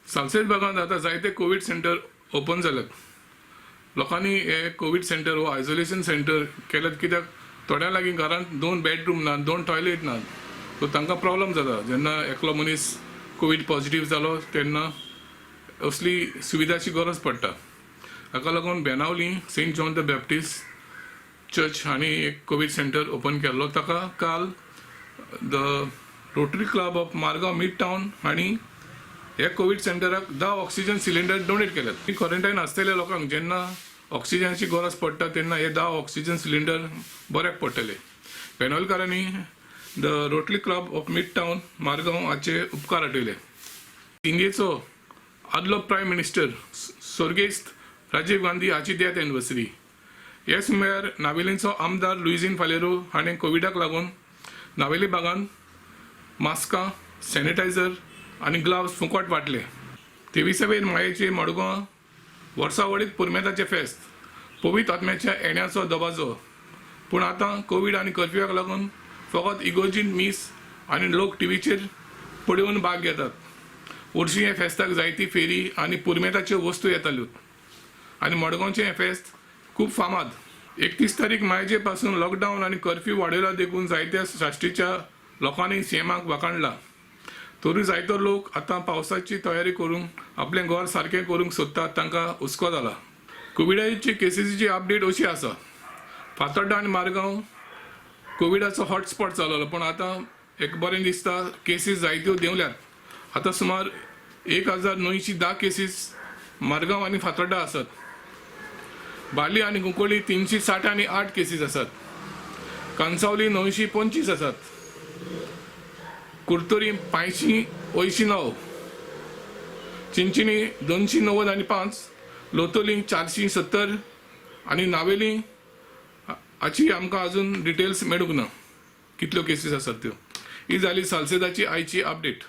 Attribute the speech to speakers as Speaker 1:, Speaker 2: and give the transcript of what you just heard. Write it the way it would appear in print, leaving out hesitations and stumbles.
Speaker 1: सालसेत भागांत आतां जायते कोवीड सेंटर ओपन जाल्यात. लोकांनी हे कोवीड सेंटर हो आयसोलेशन सेंटर केल्यात, कित्याक थोड्या लागीं घरांत दोन बेडरूम ना, दोन टॉयलेट ना, सो तांकां प्रॉब्लम जाता. जेन्ना एकलो मनीस कोवीड पॉझिटीव जालो तेन्ना असली सुविधाची गरज पडटा. हाका लागून Benaulim Saint John the Baptist church हांणी एक कोवीड सेंटर ओपन केल्लो. ताका काल the rotary club of Margao mid town हांणी ह्या कोवीड सेंटराक 10 ऑक्सिजन सिलिंडर डोनेट केल्यात. क्वॉरंटायन आसतल्या लोकांक जेन्ना ऑक्सिजनाची गरज पडटा तेन्ना हे 10 ऑक्सिजन सिलिंडर बऱ्याक पडटले. बेनावलकारांनी the rotary club of mid town Margao हाचे उपकार आठयले. इंडियेचो आदलो प्रायम मिनिस्टर स्वर्गेस्त राजीव गांधी हाची डेथ एनिवर्सरी. हे सुमार नावेलींचो आमदार लुईझीन फालेरो हाणें कोविडाक लागून नावेली भागांत मास्कां, सॅनिटायझर आनी ग्लावज फुकट वांटले. 23व्या मायेचे मडगांव वर्सावळीक पुर्मेताचें फेस्त, पवित्र आत्म्याच्या येण्याचो दबाजो. पूण आतां कोवीड आनी कर्फ्युवाक लागून फकत इगोर्जीन मीस आनी लोक टिवीचेर पळोवन भाग घेतात. वर्शी हे फेस्ताक जायती फेरी आनी पुर्मेताच्यो वस्तू येताल्यो आनी मडगांवचें हें फेस्त खूब फामाद. 31 तारीख मायजे पासून लॉकडावन आनी कर्फ्यू वाडयला देखून जायत्या साश्टीच्या लोकांनी सीएमाक वाखाणला. तरी जायतो लोक आतां पावसाची तयारी करूंक आपलें घर सारकें करूंक सोदतात, तांकां हुस्को जाला. कोविडाची केसीची अपडेट अशी आसा. फातोड्डा आनी मारगांव कोविडाचो हॉटस्पॉट जालोलो, पूण आतां एक बरें दिसता, केसीस जायत्यो देंवल्यात. आतां सुमार 1910 केसीस मारगांव आनी फातोड्डा आसात. बाली आनी कुंकळी 360 आनी 8 केसीस आसात. कांसावली 925 आसात. कुर्तोरी 589, चिंचिणी 295, लोतोली 470 आनी नावेली हाची आमकां अजून डिटेल्स मेळूंक ना, कितल्यो केसीस आसात त्यो. ही जाली सालसेदाची आयची अपडेट.